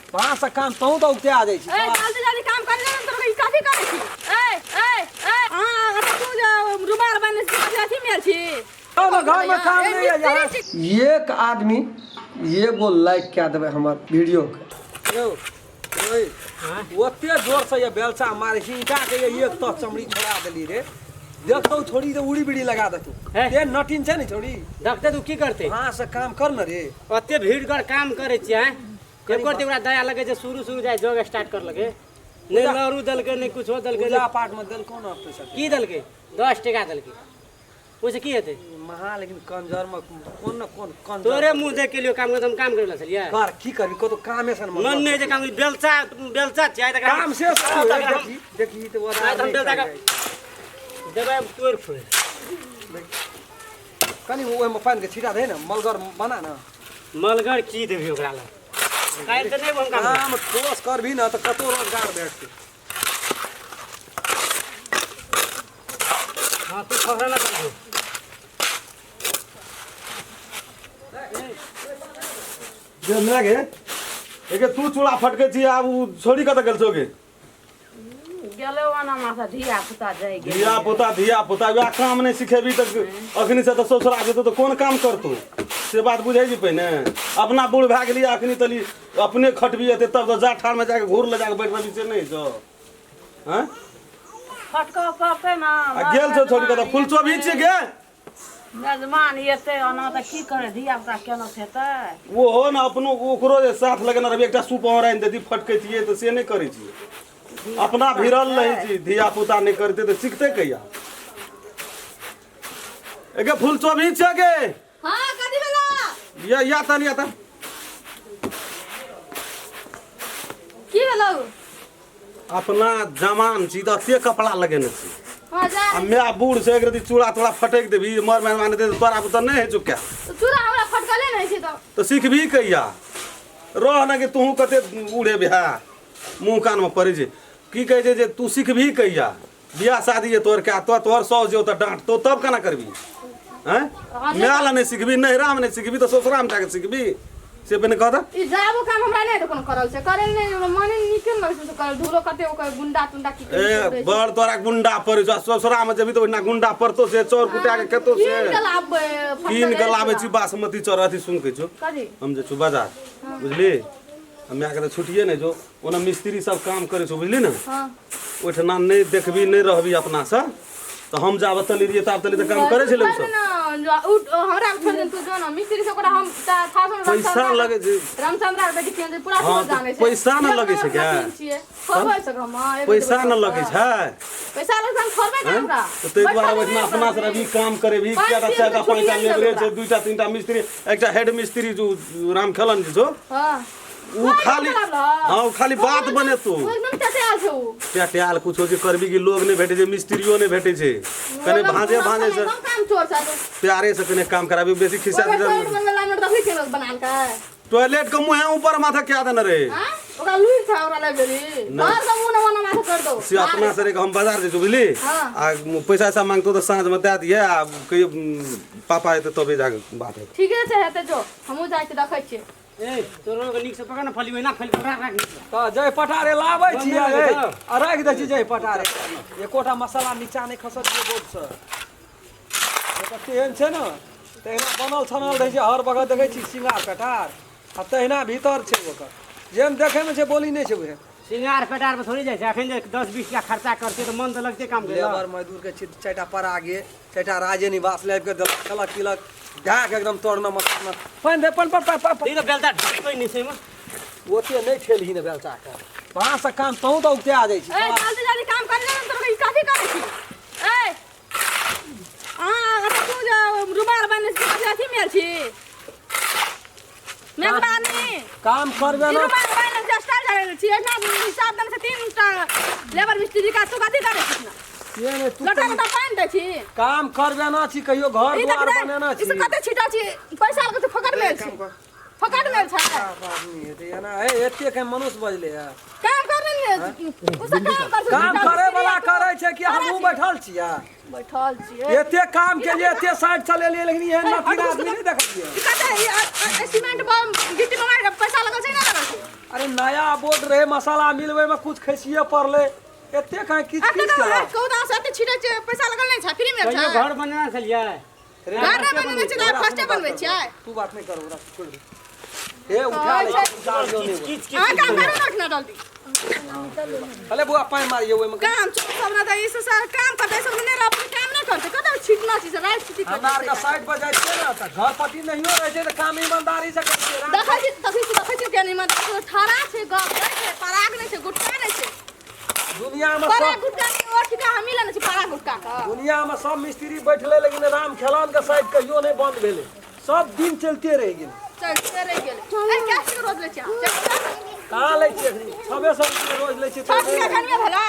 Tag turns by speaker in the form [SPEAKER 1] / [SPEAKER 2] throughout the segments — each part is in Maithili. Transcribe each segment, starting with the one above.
[SPEAKER 1] बाँस से काम तहूँ तऽ उगते आ जाइ छी।
[SPEAKER 2] ए, जल्दी जल्दी काम कर ले, तोरा ई कथी करै छी? ए ए ए, अहाँ तू जे रुमाल बने छी, अथी मेल छी?
[SPEAKER 1] घर में काम
[SPEAKER 2] ए,
[SPEAKER 1] नहीं है यहाँ।
[SPEAKER 2] मिस्त्री छी।
[SPEAKER 1] एक आदमी एगो लाइक कए देबै हमर वीडियो के। यौ रोहित, ओते जोर से ये बेलचा मारे छी, ईंटा के ये एक तह चमड़ी छोड़ा देली रे। देखतौ छोड़ी तऽ उड़ी बीड़ी लगा देतौ।
[SPEAKER 3] हे।
[SPEAKER 1] ते नटिन छै ने छोड़ी।
[SPEAKER 3] देखते तू की करते?
[SPEAKER 1] हाँ से काम कर न रे।
[SPEAKER 3] ओते भीड़ कर काम करे छियै आँय? एको करते ओकरा दया लगे जे शुरू शुरू जाय जग स्टार्ट कर लगे, नहीं लड़ू देलकै, नहीं कुछो देलकै।
[SPEAKER 1] पूजा पाठ में देलकौ न पैसा?
[SPEAKER 3] की देलकै? 10 टका देलकै, ओहिसँ की हेतै?
[SPEAKER 1] महा लेकिन कंजर में कोन न कोन कंजर।
[SPEAKER 3] तोरे मुँह देख के लियो काम कर, हम काम करे ला छलियै।
[SPEAKER 1] कर की करबी, कतौ कामे सन
[SPEAKER 3] मन नहि जे काम बेलचा बेलचा छियै तकरा
[SPEAKER 1] काम से देखी देखी तऽ ओकरा
[SPEAKER 3] आइ तऽ हम बेलचा के देबै तोड़ि फोड़ि।
[SPEAKER 1] कनि ओहिमे पानि के छीटा दे ने, मलगर बना न।
[SPEAKER 3] मलगर की देबही ओकरा लग? काल्हि तऽ नहि हम काम करबै।
[SPEAKER 1] काम ठोस करबी न तऽ कतौ रोजगार भेटतै।
[SPEAKER 3] हाँ, तू खबरा ना कर।
[SPEAKER 4] जे नहि गे, एके तू चूड़ा फटकै छी, आब उ छोड़ी कतऽ गेल छौ गे?
[SPEAKER 5] गेलै ओना माथा धिया पुता जाइ गेलै।
[SPEAKER 4] धिया पुता धिया पुता वएह काम नहि सिखेबी तऽ अखनी से तऽ ससुरा जेतौ तऽ कोन काम करतौ, से बात बुझै छी पहिने। अपना बूढ़ भए गेलियै, अखनी तली अपने खटबी एते तब तऽ जा ठाढ़मे जाके घूर लऽ जाके बैठ रहबी, से नहि छौ? हँ,
[SPEAKER 5] फटकऽ पड़तै ने।
[SPEAKER 4] आ गेल छौ छोड़ी कतऽ? फुलचोभी छियै गे?
[SPEAKER 5] मेजबान एतै ओना तऽ की करै, धिया पुता केना खेतै?
[SPEAKER 4] ओहो ने अपनो ओकरो जे साथ लगेने रहबी, एकटा सूप और आनि देती, फटकैतियै तऽ, से नहि करै छियै, अपना भिड़ल रहै छी। धिया पुता नहि करतै तऽ सिखतै कहिया? एगे फुलचोभी छियै गे?
[SPEAKER 2] हाँ, कथी भेला?
[SPEAKER 4] या या तनी या तऽ।
[SPEAKER 2] की भेलौ?
[SPEAKER 4] अपना जवान छी तऽ एते कपड़ा लगेने छी।
[SPEAKER 2] हाँ, जा।
[SPEAKER 4] आ माय बूढ़ छै, एक रति चूड़ा तोड़ा फटकि देबही, मर मेहमान हेतै तऽ तोरा बुते नहि होइ छौ कए।
[SPEAKER 2] तऽ चूड़ा हमरा फटकले नहि छै तऽ।
[SPEAKER 4] तऽ सिखबही कहिया? रह ने कि तोहूँ कते उड़े बिहा मुँह कानमे पड़ै छै। की कहै छै जे तू सिखबही कहिया? बियाह शादी जे तोहर कए तो तोहर साउस जे ओतऽ डाँटतौ तब केना करबही? आँय, माय लए नहि सिखबही, नैहरामे नहि सिखबही तऽ ससुरामे जाके सिखबही, से पहिने कह तऽ।
[SPEAKER 2] ई जाबो काम हमरा नहि कोनो करल छै, करे नहि हमरा मने नीके नहि लगै छै करल। धूलो कते ओकर गुंडा तुंडा की की
[SPEAKER 4] ए बड़ तोरा गुंडा पड़ै छौ, आ ससुरामे जेबही तऽ ओहिना गुंडा पड़तौ, से चाउर कुटा के खेतौ से।
[SPEAKER 2] कीन के लाबबै?
[SPEAKER 4] कीन के लाबै छी बासमती चाउर। अथी सुन, कहै छौ।
[SPEAKER 2] कथी?
[SPEAKER 4] हम जे छौ बाजार, बुझली? आ मायके तऽ छुट्टिए नहि छौ, ओना मिस्त्री सब काम करै छौ, बुझली ने?
[SPEAKER 2] हाँ।
[SPEAKER 4] ओहिठिना नहि देखबी, नहि रहबी अपनासँ तऽ हम जाबत तली रहियै ताबत तली तऽ काम करै छलै ओसब।
[SPEAKER 2] हमरा छोड़ दे, तू जो ना मिस्त्री से, ओकरा हम
[SPEAKER 4] पैसा लगै छै।
[SPEAKER 2] रामचंद्र के बेटी केहन छै पूरा
[SPEAKER 4] हाँ,
[SPEAKER 2] सब जानै छै।
[SPEAKER 4] पैसा न लगै छै गे?
[SPEAKER 2] खोबै सक हम
[SPEAKER 4] पैसा न लगै छै।
[SPEAKER 2] पैसा लगै हम छोड़बै के हमरा?
[SPEAKER 4] तऽ ताहि दुआरे ओहिठिना अपना से रहबी, काम करेबी, किया तऽ चारिटा पाँचटा लेबरे छै, दुईटा तीनटा मिस्त्री, एकटा हेड मिस्त्री जो रामखेलन जे छौ।
[SPEAKER 2] हां।
[SPEAKER 4] उ खाली, हाँ, उ खाली बात बनेतौ।
[SPEAKER 2] एकदम टटयाल छै उ।
[SPEAKER 4] टटयाल कुछो जे करबी कि लोग नहि भेटै छै, मिस्त्रियो नहि भेटै छै, कने भाँजे भाँजे से
[SPEAKER 2] एकदम काम चोर छै।
[SPEAKER 4] प्यारे से कने काम कराबी, बेसी खिस्सा।
[SPEAKER 2] ओकर टॉयलेट बनबै ला देखै छै लोग बनाल के
[SPEAKER 4] टॉयलेट के मुँहे ऊपर माथा क्या देने रहे?
[SPEAKER 2] हां, ओकरा लुइर छै, ओकरा लाइब्रेरी घर के मुँह न बना माथा कर दो।
[SPEAKER 4] से अपना से हम बाजार जाइ बुझली।
[SPEAKER 2] हाँ।
[SPEAKER 4] आ पैसा वैसा मांगतो तऽ साँझ में दए दिहे, आ कहियो पापा एतै तबे जाके बात हेतै।
[SPEAKER 2] ठीके छै, हेतै, जो हमहूँ जाइ छी, देखै छियै।
[SPEAKER 3] ए तोरो के नीक से पकड़ ने, फली ओहिना फली पकड़ा राख नीक से।
[SPEAKER 1] तऽ जय पटारे लाबै
[SPEAKER 3] बन्द
[SPEAKER 1] छियै
[SPEAKER 3] नहि
[SPEAKER 1] ए,
[SPEAKER 3] लगै छौ?
[SPEAKER 1] आ राखि दै छी जय पटारे, एकोटा मसाला नीचा नहि खसत दियौ बोर्डसँ। ओकर तेहन छै ने, तहिना बनल छनल रहै छै हर बगल, देखै छी सिंगार पेटार, आ तहिना भीतर छै ओकर, जेहन देखैमे छै बोली नहि छै ओहन।
[SPEAKER 3] सिंगार पेटार पर थोड़ी जाइ छै, अखन जे 10 20 टका खर्चा करतै तऽ मन तऽ लगतै काम करे।
[SPEAKER 1] लेबर मजदूर के चारिटा परागे, चारिटा राजे निवास लाबि कऽ देलक, खेलक पीलक, धए कऽ एकदम तोड़ना मसाना पानि दे पानि पानि पानि पानि।
[SPEAKER 3] ई तऽ बेलता ढकबै नहि छै एहिमे।
[SPEAKER 1] ओते नहि ठेलही ने बेलचा के, बाँस से काम तहूँ तऽ उगते आ जाइ छी।
[SPEAKER 2] ए, जल्दी जल्दी काम कर ले, तोरा ई कथी करै छी? ए, अहाँ तू जे रुमाल बने छी, अथी मेल छी मेजबानी?
[SPEAKER 1] काम करबे
[SPEAKER 2] ई
[SPEAKER 1] ना।
[SPEAKER 2] रुमाल बने छै, स्टाइल झाड़े छी, एना हिसाब दन से तीन टा लेबर मिस्त्री का, तू कथी करै छी?
[SPEAKER 1] ये नहि तू
[SPEAKER 2] लोटा लोटा पानि दै छी?
[SPEAKER 1] काम करबे ना छी, कहियो घर
[SPEAKER 2] ई
[SPEAKER 1] द्वार
[SPEAKER 2] तऽ
[SPEAKER 1] बनेना
[SPEAKER 2] ई
[SPEAKER 1] छी।
[SPEAKER 2] सब कते छिटा छी, पैसा लगे छै, फकट मेल छी, फकट मेल छै।
[SPEAKER 1] आदमी हेतै एना? ए, एते के मनुष्य बजले है।
[SPEAKER 2] काम कर ने, उ सब काम कर छै।
[SPEAKER 1] काम करे वाला करे छै कि हमहूँ बैठल छियै?
[SPEAKER 2] बैठल छियै।
[SPEAKER 1] एते काम के लिए एते साइड चलेलियै, लेकिन एहन नथिन आदमी नहि देखलियै।
[SPEAKER 2] ई कते ई सीमेंट बम गिट्टी बम मारि के पैसा लगल छै ना लगल छै?
[SPEAKER 1] अरे नया बोर्ड रहे मसाला मिलबै में कुछ खसिए पड़लै एते काहे किच
[SPEAKER 2] आ
[SPEAKER 1] किच
[SPEAKER 2] कतऽ
[SPEAKER 1] केला
[SPEAKER 2] कौदा से एते छिटै छै पैसा लगल नहि छै फ्री में
[SPEAKER 3] कहियो
[SPEAKER 2] छै
[SPEAKER 3] घर बनेने छलियै
[SPEAKER 2] घर नहि बनेने छै तऽ फर्स्टे बनबै छियै
[SPEAKER 1] तू बात नहि कर ओकरा छोड़ दे हे उठा ले चार
[SPEAKER 3] किच किच
[SPEAKER 2] अहाँ काम करू ने उठना जल्दी
[SPEAKER 1] अरे बुआ पानि मारियो ओहिमे
[SPEAKER 2] काम चोर सब ना तऽ ई सब सारा काम करतै सब नहि रहबै काम नहि करतै कतऽ छिटना छै से राति छिटी
[SPEAKER 1] हमरा आरके साइड पर जाइ छियै ने तऽ घर पति नहियो रहै छै तऽ काम ईमानदारी से करै छियै राम
[SPEAKER 2] देखै छी देखै छी देखै छी केनी मतलब ठाड़ा छै गप नहि छै पराग नहि छै गुटका नहि छै
[SPEAKER 1] दुनिया में
[SPEAKER 2] पराग
[SPEAKER 1] सब
[SPEAKER 2] गुटका के और ठीका हम लेने छी पराग गुटका के
[SPEAKER 1] दुनिया में सब मिस्त्री बैठले लेकिन राम खेलान के साइड कहियो नहि बंद भेलै सब दिन चलते रहि गेलै
[SPEAKER 2] चलते रहि गेलै ए क्या छी रोज लै छी अहाँ?
[SPEAKER 1] कहाँ लै छियै एखनी 600 रुपया रोज लै छियै
[SPEAKER 2] छह
[SPEAKER 1] तऽ
[SPEAKER 2] टका कनिए भेलै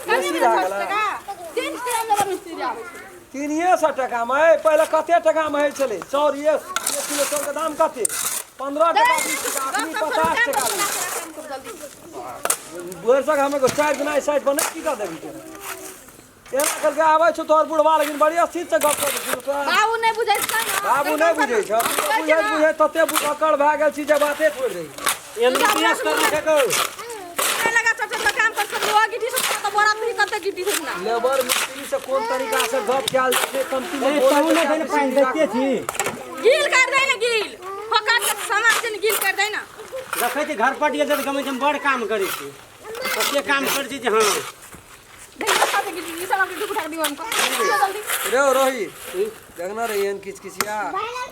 [SPEAKER 2] कनिए
[SPEAKER 1] बेसी
[SPEAKER 2] भेलै
[SPEAKER 1] भए
[SPEAKER 2] छह
[SPEAKER 1] गेलै।
[SPEAKER 2] टका तीन टाइम लेबर मिस्त्री आबै छै
[SPEAKER 1] 300 टकामे ए, पहिले कते टकामे होइ छलै चाउर एक एक किलो चाउरके दाम कते 15 टका 20 टका अखनी 50 टका लै
[SPEAKER 2] जल्दी
[SPEAKER 1] भरिसक हम एगो 4 दिना एहि साइड पर नहि टिकऽ देबही तोरा एना करके आबै छौ तोहर बुढ़वा लेकिन बड़ी स्थिर से गप करै छौ तोरा
[SPEAKER 2] बाबू नहि बुझै छै ने
[SPEAKER 1] बाबू नहि बुझै छौ बुझैत बुझैत तते बुझक्कड़ भए गेल छी जे बाते छोड़ि दही
[SPEAKER 3] एमबीबीएस करने छै कहू
[SPEAKER 2] नहि लगा चल चल काम कर सब लोहा गिट्टी सब तऽ बोरा भी कते गिट्टी सब ना
[SPEAKER 1] लेबर मिस्त्री से कोन तरीका से गप कयल जाइ छै कमती में
[SPEAKER 3] ए
[SPEAKER 1] बोलै
[SPEAKER 3] तहु
[SPEAKER 1] के
[SPEAKER 3] नहि
[SPEAKER 1] चाही,
[SPEAKER 3] पानि देखते छी
[SPEAKER 2] गील कर दे ना गील फकट के सामान छै ने गील कर दे ना
[SPEAKER 3] देखै छी घर पर गेल तऽ गमै छी हम बड़ काम करै छी कते काम करै छी जे हँ
[SPEAKER 2] देखिए साथे गिट्टी ई सब गिट्टी उठा के दियो हमको जल्दी
[SPEAKER 1] रे रोही देखना रे एहन किचकिचिया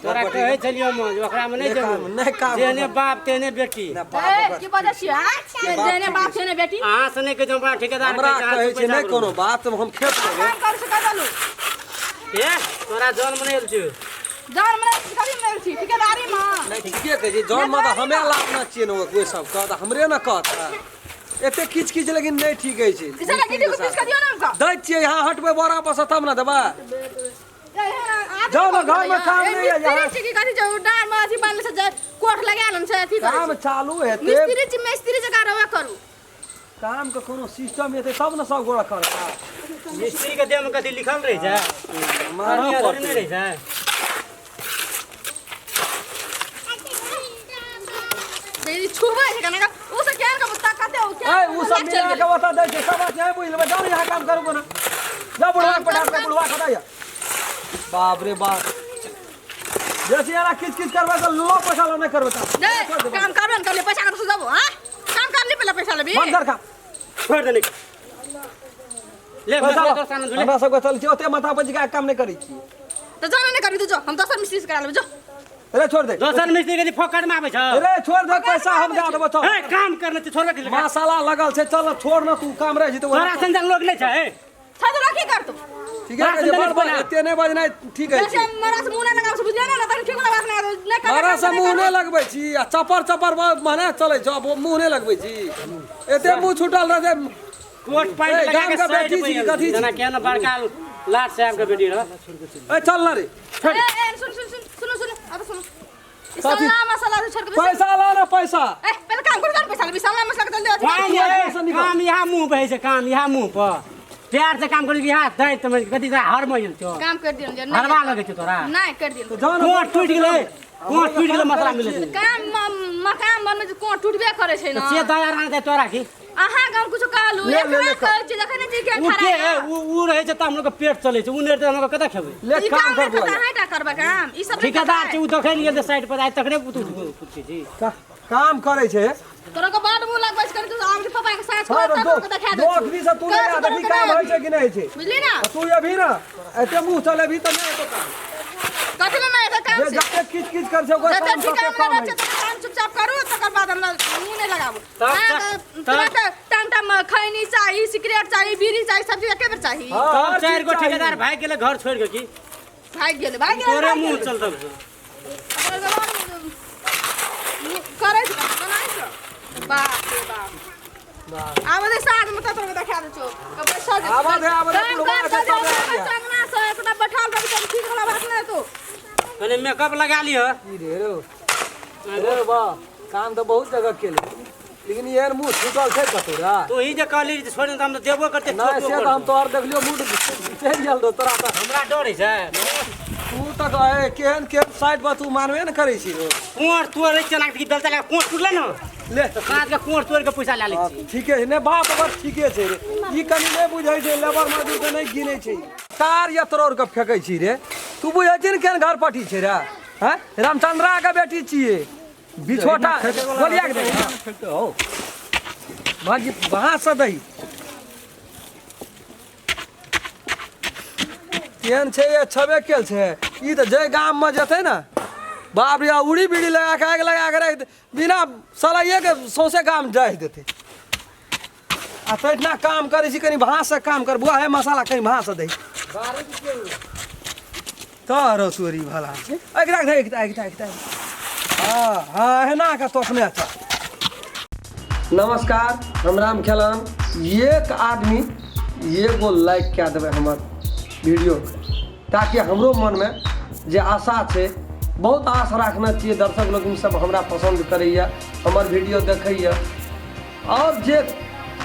[SPEAKER 3] तोरा कहै छलियौ हम जे ओकरामे नहि
[SPEAKER 1] नहि काम-
[SPEAKER 3] जेबू
[SPEAKER 1] नहि काम
[SPEAKER 3] जेहने बाप तेहने बेटी
[SPEAKER 1] ना बाप
[SPEAKER 2] ए
[SPEAKER 1] ओकर
[SPEAKER 2] की बजै छियै हां जेने बाप छै ने बेटी
[SPEAKER 3] अहाँ से नहि कहै छी हमरा ठेकेदार
[SPEAKER 1] हमरा
[SPEAKER 3] कहै
[SPEAKER 1] कहै छै
[SPEAKER 3] छै
[SPEAKER 1] नहि कोनो बात हम खेत लेबै
[SPEAKER 2] काम कर से कर दलू
[SPEAKER 3] ए तोरा जन्म नहि आयल छौ
[SPEAKER 2] जान मने कभी नहि छी ठेकेदारी में
[SPEAKER 1] नहि ठीके कहै छै जौन मतलब हमे लाभ छियै ने ओहि सब के तऽ हमरे ने कहत एते किच किच लेकिन नहि ठीक होइ छै
[SPEAKER 2] इसे ना गिट्टी को पीस के दियो ना हमको
[SPEAKER 1] दै छियै यहाँ हटबै बोरा पर से तब ने देबै जाओ ना, घर में काम नहीं है यहाँ।
[SPEAKER 2] मिस्त्री छी की कथी छै डार में अथी बान्हले छै जे कोठ लगा लेने छै अथी करै
[SPEAKER 1] काम
[SPEAKER 2] छै।
[SPEAKER 1] चालू हेतै
[SPEAKER 2] मिस्त्री छी मिस्त्री जकाँ रहबे करू
[SPEAKER 1] काम के कोनो सिस्टम हेतै तब ने सब गोरा करता
[SPEAKER 3] मिस्त्री के देहमे कथी लिखल रहै छै
[SPEAKER 1] मानऽ
[SPEAKER 3] कनिया थोड़े
[SPEAKER 1] पड़तै
[SPEAKER 3] नहि रहै छै
[SPEAKER 2] दीदी छुबै छै कना उ सब केहन के ताकत है
[SPEAKER 1] ए उ सब मिला के बता दै छै सब बात नहीं बुझ लेबै जाओ यहाँ काम करू कोना जा बुढ़वा के पठा के बुढ़वा के दैया बाप रे बाप जैसे यार किच किच करबै तऽ लो पैसा लो नहीं करबै तऽ
[SPEAKER 2] दे काम करबे न करले पैसा कतऽ से देबो हां काम कर ले पहले पैसा लेबी
[SPEAKER 1] बंद कर काम
[SPEAKER 3] छोड़ देने ले
[SPEAKER 1] पैसा
[SPEAKER 3] मसला
[SPEAKER 1] लो।
[SPEAKER 3] तोर सामान धुले
[SPEAKER 1] हमरा सबके चल छै ओते माथा पर के काम नहीं करै छियै
[SPEAKER 2] तो जो नहीं करबी तू जो हम दोसर मिस्त्री से करा लेबै जो
[SPEAKER 1] रे छोड़ दे
[SPEAKER 3] दोसर मिस्त्री के फोकट में आबै छ
[SPEAKER 1] रे छोड़ दे पैसा हम दे देबो चल
[SPEAKER 3] ए काम करने छै छोड़बे के
[SPEAKER 1] मसाला लगल छै चल छोड़ न तू काम रह जेतौ
[SPEAKER 3] तोरा संजन लोग नहि छै
[SPEAKER 2] छै तो की कर तू
[SPEAKER 1] ठीक है जे बड़ बड़ एते नहि बजनाइ ठीक है
[SPEAKER 2] जैसे मरा से मुंह नहीं लगाबै छै बुझलियै ना तखन ठीक वाला बात नहीं नहीं कर
[SPEAKER 1] मारा से मुंह नहि लगबै छी आ चपर चपर मने चलै छौ मुंह नहि लगबै छी एते मुंह छूटल रहै
[SPEAKER 3] कोट पैंट
[SPEAKER 1] ए,
[SPEAKER 3] लगा
[SPEAKER 1] गाम
[SPEAKER 3] के
[SPEAKER 1] के
[SPEAKER 3] साइड
[SPEAKER 1] बेटी
[SPEAKER 3] पे
[SPEAKER 1] छी,
[SPEAKER 3] गेल।
[SPEAKER 1] कथी छी?
[SPEAKER 3] जेना केहन बड़का लाट साहब के बेटी रह
[SPEAKER 1] ए चल न रे
[SPEAKER 2] ए ए सुन सुन सुन सुनो सुनो अब सुनो ई
[SPEAKER 1] कथी?
[SPEAKER 2] सल्ला मसाला से छोड़ के
[SPEAKER 1] पैसा ला ना पैसा
[SPEAKER 2] ए पहले काम करू तहन पैसा लेबी सल्ला मसाला के जल्दी अथी
[SPEAKER 3] काम
[SPEAKER 2] कर।
[SPEAKER 3] ये,
[SPEAKER 1] से निकल।
[SPEAKER 3] काम यहाँ मुंह पे छै काम यहाँ मुंह पर प्यार से काम करी यहाँ दै त कथी तोरा हर मजल छौ
[SPEAKER 2] काम कर दियौ जे
[SPEAKER 3] हरवा लगै छौ तोरा
[SPEAKER 2] नहीं कर दियौ
[SPEAKER 1] तो जाओ ना
[SPEAKER 3] कोट टूटि गेलै कोट टूटि गेलै मसला मिलै छै
[SPEAKER 2] काम मकान बनबै छै कोन टूटबे करै छै ना
[SPEAKER 3] से दया रान दे तोरा की
[SPEAKER 2] अहाँ गाम कुछ कहलू
[SPEAKER 1] ले, ले,
[SPEAKER 2] एकरा
[SPEAKER 1] ले,
[SPEAKER 2] कहै छी देखै नहि छी के
[SPEAKER 3] उ के
[SPEAKER 2] खड़ा
[SPEAKER 3] उ उ रहै छै त हम लोग के पेट चलै छै उ नहि रहतै त हम लोग कतऽ खेबै
[SPEAKER 1] ले
[SPEAKER 2] ई
[SPEAKER 1] काम
[SPEAKER 2] काम
[SPEAKER 1] कर
[SPEAKER 2] नहि
[SPEAKER 1] बुआ
[SPEAKER 2] करता अहाँ टा करबै काम ई सब नहि
[SPEAKER 3] ठेकेदार छै
[SPEAKER 2] करतै।
[SPEAKER 3] उ देखै नहि गेल साइड पर आइ तकरे तू पूछै छी
[SPEAKER 1] काम करै छै
[SPEAKER 2] तोरा के बड मुंह लगबै छै कनि तू आब पापा के साँझ
[SPEAKER 1] हँ
[SPEAKER 2] को
[SPEAKER 1] दो
[SPEAKER 2] तब देखा दै
[SPEAKER 1] नौकरी से तू नहीं आ देखी काम होइ छै कि नहि होइ छै
[SPEAKER 2] बुझली ना
[SPEAKER 1] आ तू अभी ना एते मुंह चलेबही तऽ नहि हेतौ काम
[SPEAKER 2] कथी ले नहि हेतै काम
[SPEAKER 1] जे
[SPEAKER 2] से
[SPEAKER 1] जते किच किच कर छै ओकर
[SPEAKER 2] जते
[SPEAKER 1] काम
[SPEAKER 2] ठीका
[SPEAKER 1] तते
[SPEAKER 2] मे
[SPEAKER 1] कम
[SPEAKER 2] रहै
[SPEAKER 1] होइ
[SPEAKER 2] छै तते काम चुपचाप करू तकर बाद हमरा मुंह नहि लगाबू
[SPEAKER 3] तब-
[SPEAKER 2] अहाँके
[SPEAKER 3] तब-
[SPEAKER 2] तुरंत टाइम टाइम खैनी चाही सिगरेट चाही बीड़ी चाही सब चीज एके बेर चाही
[SPEAKER 1] हँ,
[SPEAKER 3] तब
[SPEAKER 1] हर
[SPEAKER 3] चारि
[SPEAKER 1] चीज
[SPEAKER 3] गो
[SPEAKER 1] चाही।
[SPEAKER 3] ठेकेदार भागि गेलै घर छोड़ि के की
[SPEAKER 2] भागि गेलै भागि गेलै
[SPEAKER 3] तोरे
[SPEAKER 2] भागि
[SPEAKER 3] मुंह
[SPEAKER 2] गेलै।
[SPEAKER 3] चलतौ
[SPEAKER 2] ओकर बाद करै छै बनाइ छै बाप रे बाप आब दे साँझ में तोरा देखा दै छौ बैसल जे
[SPEAKER 1] आबऽ दे, आबऽ दे,
[SPEAKER 2] काम
[SPEAKER 1] बुढ़वा
[SPEAKER 2] कर
[SPEAKER 1] छै,
[SPEAKER 2] जल्दी,
[SPEAKER 1] तब
[SPEAKER 2] हमरा
[SPEAKER 1] आबि
[SPEAKER 2] चंगना से एकटा बैठल रहबी तऽ ठीक वाला बात नहि हेतौ
[SPEAKER 3] कने मेकअप लगा लिह
[SPEAKER 1] ई रे रो रे वाह काम तऽ बहुत जगह केले लेकिन एहन मुँह छूटल छै कतौ रे
[SPEAKER 3] तू ही जे कहली जे छोड़ि दे तऽ हम तऽ देबो करते
[SPEAKER 1] नहि से तऽ हम तोहर देखलियौ मूड चलि गेल रहौ तोरा तऽ
[SPEAKER 3] हमरा डर होइ छै
[SPEAKER 1] तू तऽ कहे केहन केहन साइड पर तू मानबे ने करै छी रो
[SPEAKER 3] कोर तोर रहै चना के बेलता लगा कोर टूटलै ने
[SPEAKER 1] ले।
[SPEAKER 3] काज के कोर तोड़ के पैसा लए लै छी।
[SPEAKER 1] ठीके छै ने बाप ओकर ठीके छै रे। ई कनि नहि बुझै छै, लेबर मजदूर के नहि गिनै छै। तार या तोड़ के फेकै छी रे। तू बुझै छी ने केहन घर पटी छै रे? हैं, रामचंद्रा के बेटी छियै। बिछोटा गोलिया के दही भाजी वहाँ से दही केहन छै ये छबे केल छै। ई तऽ जाहि गाममे जेतै ने बाप रे, उड़ी बीड़ी लगा के आगि लगा के राखि बिना सलाइएके सौंसे गाम जाइ देतै। आ तहिना काम करै छी, कनि भाँसँ काम कर बुआ। हे मसाला कनि भाँसँ दही तोरो तोरी भला एकरा दे, एकटा एकटा एकटा। हाँ हाँ, एहिना के तोकने छ। नमस्कार, हम राम खेलान। एक आदमी एगो लाइक कए देबै हमर वीडियो, ताकि हमरो मनमे जे आशा छै, बहुत आश राखने छियै, दर्शक लोकनि सब हमरा पसन्द करैए, हमर वीडियो देखैए, आओर जे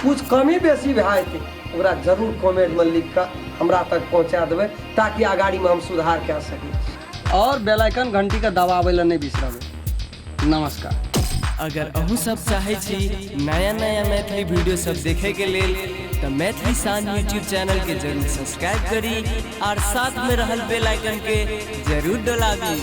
[SPEAKER 1] कुछ कमी बेसी भए जेतै ओकरा जरूर कमेंटमे लिख कऽ हमरा तक पहुँचा देबै, ताकि अगाड़ीमे हम सुधार कए सकी। आओर बेल आइकन घंटीके दबाबै लए नहि बिसरबै। नमस्कार।
[SPEAKER 6] अगर अहूँ सब चाहै छी नया नया मैथिली वीडियो सब देखे के लेल तऽ मैथिली शान यूट्यूब चैनल के जरूर सब्सक्राइब करी और साथ में रहल बेल आइकन के जरूर दबाबी।